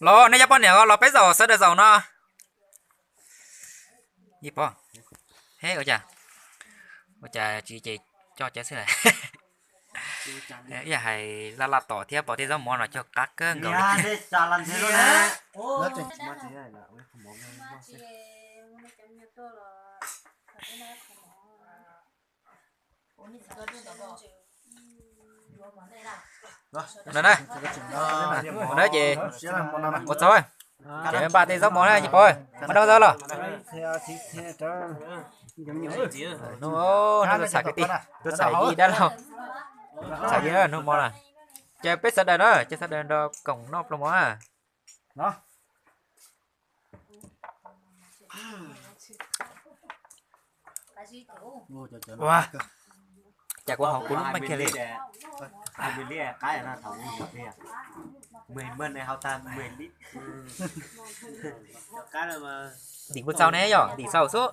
Los nej cov poj niam los peb zaum sawv daws zaum no. Ib pog, he ua cas, ua cas tsis ces coj cov xwb na. Ib yam hais laj laj tom thiab pom tej zaub mov no cog qab kawg nkaus li. No na, no ces ua txog, ces npaj tej zaub mov na ib pog, mas noj zaub los. Hnub no tuaj txhais kwv tij, tuaj txhais yij dab laug, txhais yij hnub hmo na. Ces peb sawv daws na, ces sawv daws nrog koom noj pluas mov na. Cas kuv haus kuv lub meej kiag li. Ntim puas txaus ne yom, ntim txaus xwb.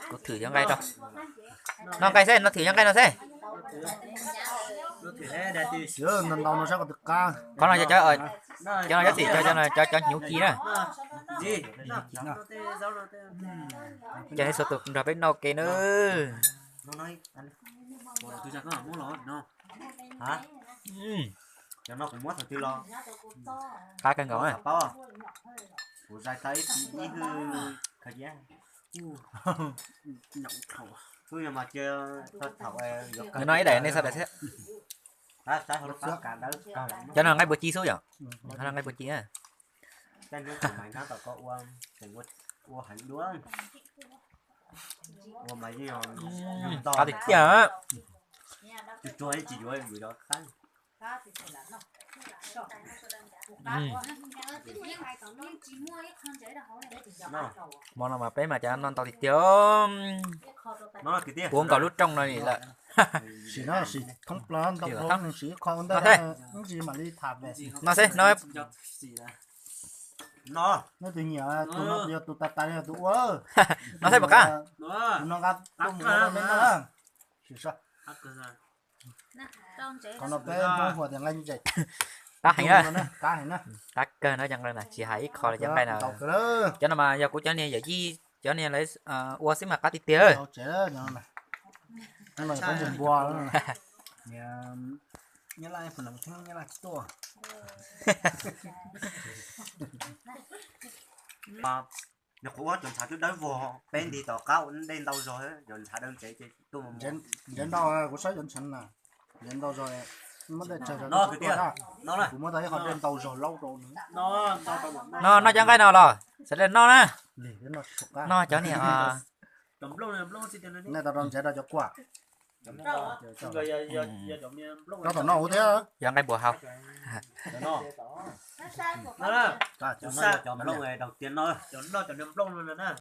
Kuv thwm cov nqaij rau. No nqaij xwb, no thwm cov nqaij no xwb. Qhov no cov, cov no cov txim, cov, cov hnyuv ci na. Ces nej xuas tus nrog peb noj ke na. Qab kawg nkaus na. Nws no ib daim nej sawv daws thiab. Cov no nqaij npua ci xwb yom. Nqaij npua ci na. Qab tiag tiag. Hmo no mas peb mas cov no ntau tiag tiag. Puv nkaus lub rooj no li lawm. Sim no sim thoob plaws ntau, sim qho ua ntej, ib ntsis mam li tham. No xwb no. Neb tus nyiam tus no yog tus tas tas yog tus ua. No xwb puas qab? Tus no nqa tuaj mus rau peb noj. Sim so. Qhov no peb Hmoob hu tias nqaij ntses. Qab heev na. Qab heev na. Qab kawg no cov nqaij na, tsis hais ib qho li cov nqaij na. Cov no mas yog kuv cov niag yawm yij cov niag lawv ua xwb mas qab tiag tiag. Nyob laj pum nws txheeb nyob laj tsis tuaj. Nws qhuav ua cov ntshav twb dawb vog, peb nti tom qab ua dej ntau zog, cov ntshav dawb ntsev ces tuaj mus. Ntsev ntau, kuv saib cov ntshav na, ntsev ntau zog, muab dej tsawg rau no kwv tij, kuv muab tau ib qho dej ntau zog laub rau nws. No noj cov nqaij no los sawv daws noj na. Noj cov niag, nej tau rau ntsev rau cov kuaj. Rau tom no thiab. Yog nqaij npua hau. Cov nplooj no.